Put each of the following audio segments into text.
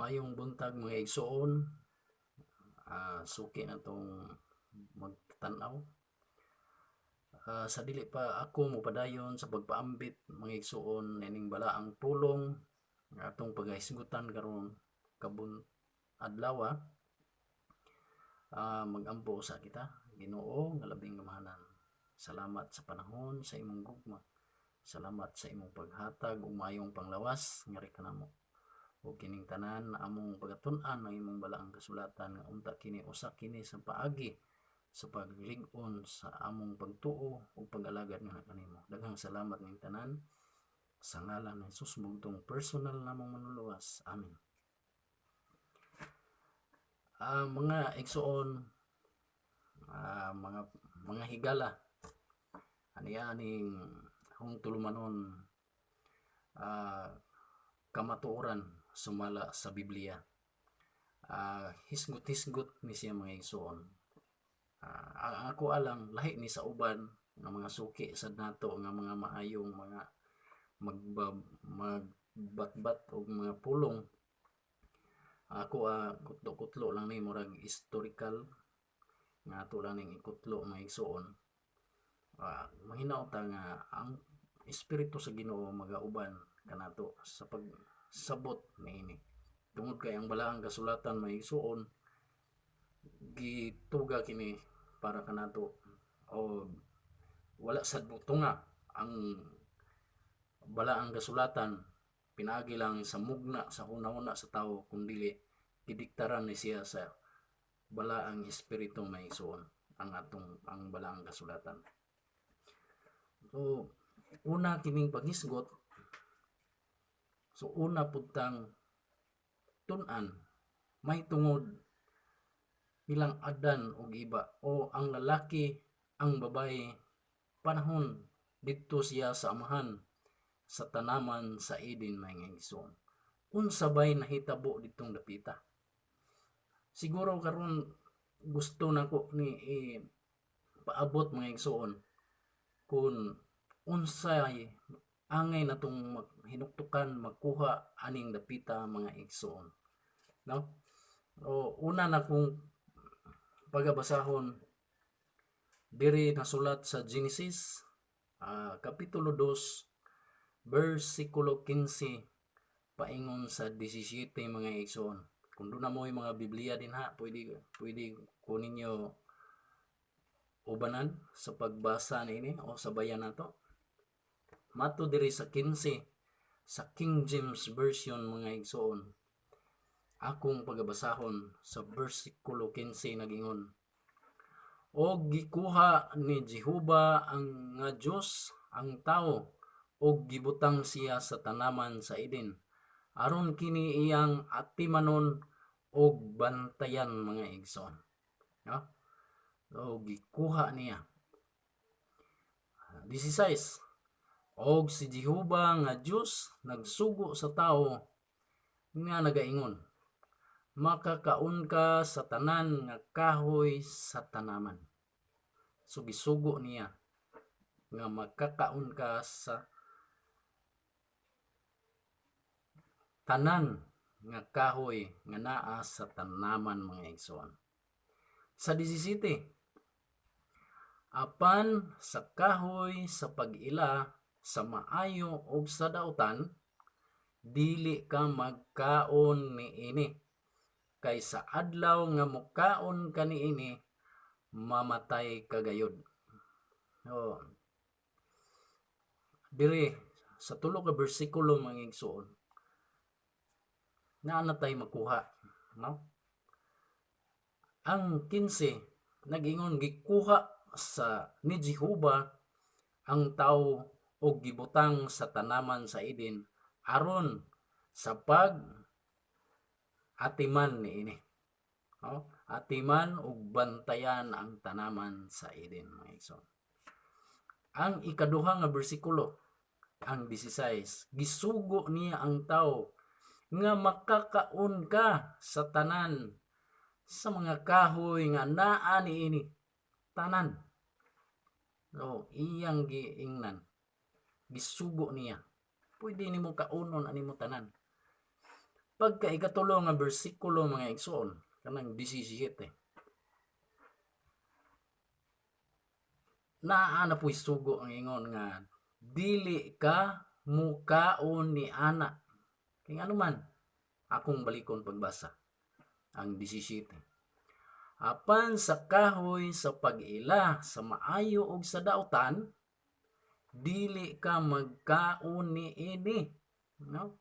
Maayong buntag, mga igsoon, suki na tong magtan-aw. Sa dili pa ako mopadayon sa pagpaambit, mga igsoon, niining balaang pulong nga atong pagahisgutan karon kabun adlaw, magampo usa kita. Ginoo nga labing gamhanan, salamat sa panahon sa imong gugma. Salamat sa imong paghatag og maayong panglawas ngari kanamo. Ug kining tanan among pagatun-an ang imong balaang kasulatan nga unta kini usa kini sa paagi sa paglig-on sa among pagtuo ug pag-alagad nga kanimo. Daghang salamat ning tanan sa ngalan ni Jesus, bugtong personal namong manluluwas. Amen. Mga igsoon, mga higala, ani aning akong tulumanon, kamatuoran sumala sa Biblia. Hisgot-hisgot ni siya, mga igsoon. Ang ako alang lahi ni sa uban nga mga suki sad nato nga mga maayong mga magbatbat og mga pulong. Ako kutlo-kutlo lang ni, murag historical nga ato lang ning ikutlo, mga igsoon. Mahinaot ta nga ang espiritu sa Ginoo magauban kanato sa pagsabot niini. Tungod kay ang balaang kasulatan, mga igsoon, gituga kini para kanato o wala sad motunga ang balaang kasulatan pinaagi lang sa mugna sa hunahuna sa tawo, kun dili gidiktaran ni siya sa balaang espiritu, mga igsoon, ang atong ang balaang kasulatan. So una kining paghisgot, so una pud tang tun-an may tungod nilang Adan ug Eva o ang lalaki ang babae panahon didto siya sa amahan sa tanaman sa Eden, mga igsoon. Unsa bay nahitabo ditong dapita? Siguro karon gusto nako ni paabot, mga igsoon, kung unsay angay natong hinuktukan makuha aning dapita, mga igsoon, no? O una na kong pagabasahon diri nasulat sa Genesis kapitulo 2 versikulo 15 paingon sa 17, mga igsoon. Kung duna mo mga Biblia dinha, pwede pwede ko ninyo ubanan sa pagbasa niini o sabayan nato. Mato diri sa 15 sa King James Version, mga igsoon, akong pagabasahon sa bersikulo 15, nagingon, "Og gikuha ni Jehova ang nga Dios ang tawo og gibutang siya sa tanaman sa Eden aron kini iyang atimanon og bantayan," mga igsoon, no? So gikuha niya. 16, "Og si Jehova nga Dios nagsugo sa tawo nga nagaingon, 'Makakaon ka sa tanan nga kahoy sa tanaman.'" So gisugo niya nga makakaon ka sa tanan nga kahoy nga naa sa tanaman, mga igsoon. Sa 17, "Apan sa kahoy sa pag-ila sa maayo ug sa dautan, dili ka magkaon niini, kay sa adlaw nga mukaon ka niini, mamatay ka gayud." So, diri sa tulo ka bersikulo, mga igsoon, naa na tay makuha, no? Ang 15 nagingon gikuha sa ni Jehova ang tawo og gibutang sa tanaman sa Eden aron sa pag atiman niini. No? Atiman ug bantayan ang tanaman sa Eden, mga igsoon. Ang ikaduha nga bersikulo, ang 16, gisugo niya ang tao nga makakaon ka sa tanan sa mga kahoy nga naa niini, tanan. So, iyang giingnan. Gisugo niya. Pwede nimo kaunon ani mo tanan. Pagka ikatulo nga bersikulo, mga igsoon, kanang 17, naa na po'y sugo ang ingon nga dili ka mukaon ni ana. Kay ano man, akong balikon pagbasa ang 17. Apan sa kahoy sa pag-ila sa maayo ug sa dautan, dili ka magkaon niini, no?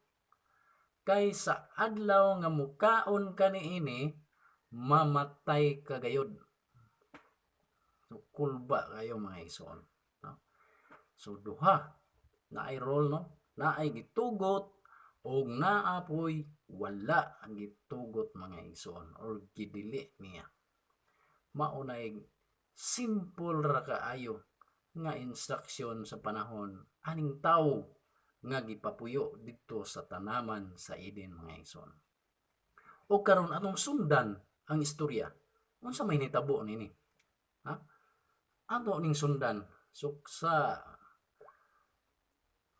Kay sa adlaw nga mukaon ka niini, mamatay ka gayod. So kulba kayo, mga igsoon, no? So duha naay role, no? Naay gitugot og naa poy wala ang gitugot, mga igsoon, or gidili niya. Mao nay simple ra kaayo nga instruction sa panahon aning tawo nga gipapuyo didto sa tanaman sa Eden, mga igsoon. O karon atong sundan ang istorya. Unsa may nitabo nini? Ha? Ato ning sundan. So sa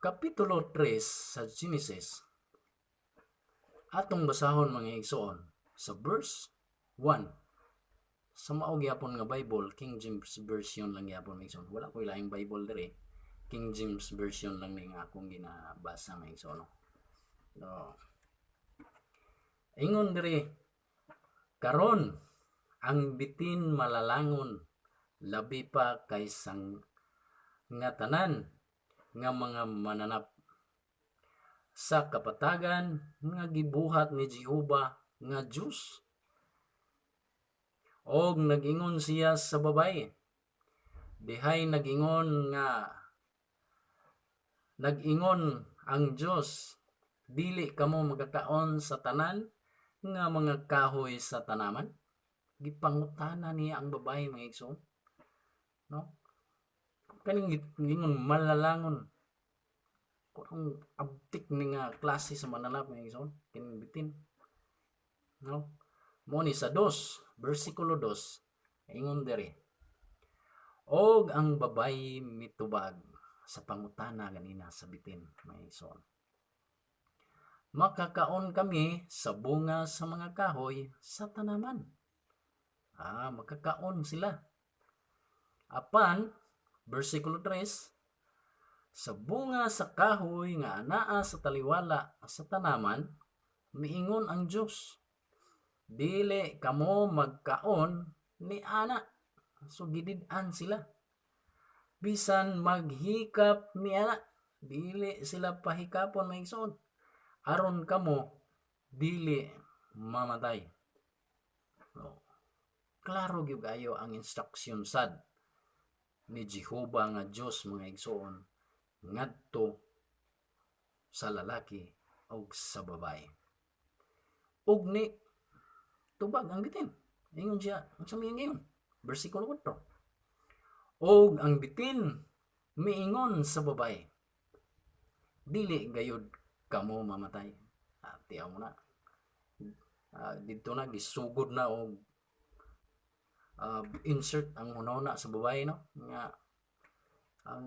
Kapitulo 3 sa Genesis, atong basahon, mga igsoon, sa verse 1. Sa mao gyapon nga Bible, King James Version lang gyapon, mga igsoon. Wala ko'y laing Bible diri. King James Version lang ning akong ginabasa, mga igsoon. No? No. Ingon diri, "Karon ang bitin malalangon labi pa kaysang nga tanan nga mga mananap sa kapatagan nga gibuhat ni Jehova nga Dios. Og nagingon siya sa babaye, 'Dihay nag-ingon ang Dios, dili kamo magakaon sa tanan nga mga kahoy sa tanaman?'" Gipangutana niya ang babae, mga igsoon. No? Kaning gingon malalangon. Kung ang abtik ni nga klase sa mananap, mga igsoon, kining bitin. No? Mo ni sa 2, versikulo 2, ingon diri. Og ang babayi mitubag sa pangutana ganina sa bitin, mga igsoon. "Makakaon kami sa bunga sa mga kahoy sa tanaman." Ah, makakaon sila. Apan, versikulo 3, "Sa bunga sa kahoy nga anaa sa taliwala sa tanaman, miingon ang Dios, dili kamo magkaon ni ana." So gidid-an sila. "Bisan maghikap ni ana," dili sila pahikapon, mga igsoon. "Aron kamo dili mamatay." So, klaro gyud ayo ang instruction sad ni Jehova nga Dios, mga igsoon, ngadto sa lalaki ug sa babae. Ug ni tubag ang bitin. Ingon siya, unsa may ingon? Versikulo 4. Og ang bitin miingon sa babae, "Dili gayud kamo mamatay." Ah, tiyaw mo na. Ah, didto na gisugod na og insert ang hunahuna sa babae, no, nga ang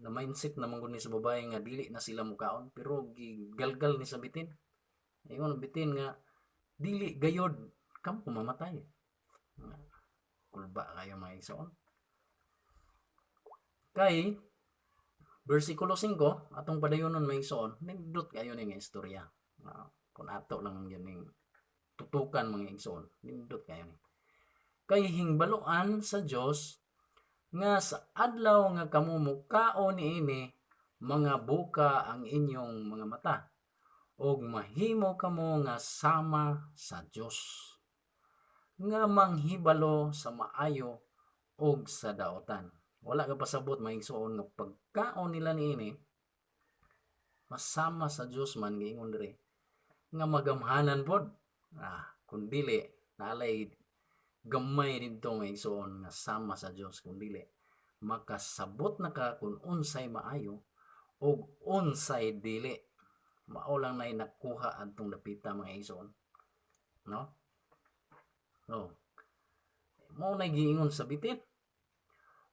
na mindset na man gud ni sa babae nga dili na sila mukaon, pero gigalgal ni sa bitin. Ingon ang bitin nga dili gayod kamo mamatay. Kulba kayo, mga igsoon. Kay versikulo 5, atong padayonon, mga igsoon, nindot kayo ni nga istorya. Kung ato lang yun ning tutukan, mga igsoon, nindot kayo ni. "Kay hingbaluan sa Dios nga sa adlaw nga kamo mukaon niini, mga buka ang inyong mga mata ug mahimo kamo nga sama sa Dios nga manghibalo sa maayo ug sa daotan." Wala ka pasabot, mga igsoon, nga pagkaon nila niini masama sa Dios man, giingon diri nga magamhanan pod. Ah, kun dili naalay gamay didto, mga igsoon, nga sama sa Dios, kun dili makasabot na ka kung unsay maayo ug unsay dili. Mao lang nay nakuha adtong dapita, mga igsoon, no? Oh, mao nay giingon sa bitin.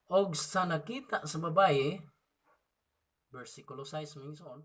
Og sa nakita sa babaye, versikulo 6, mga igsoon.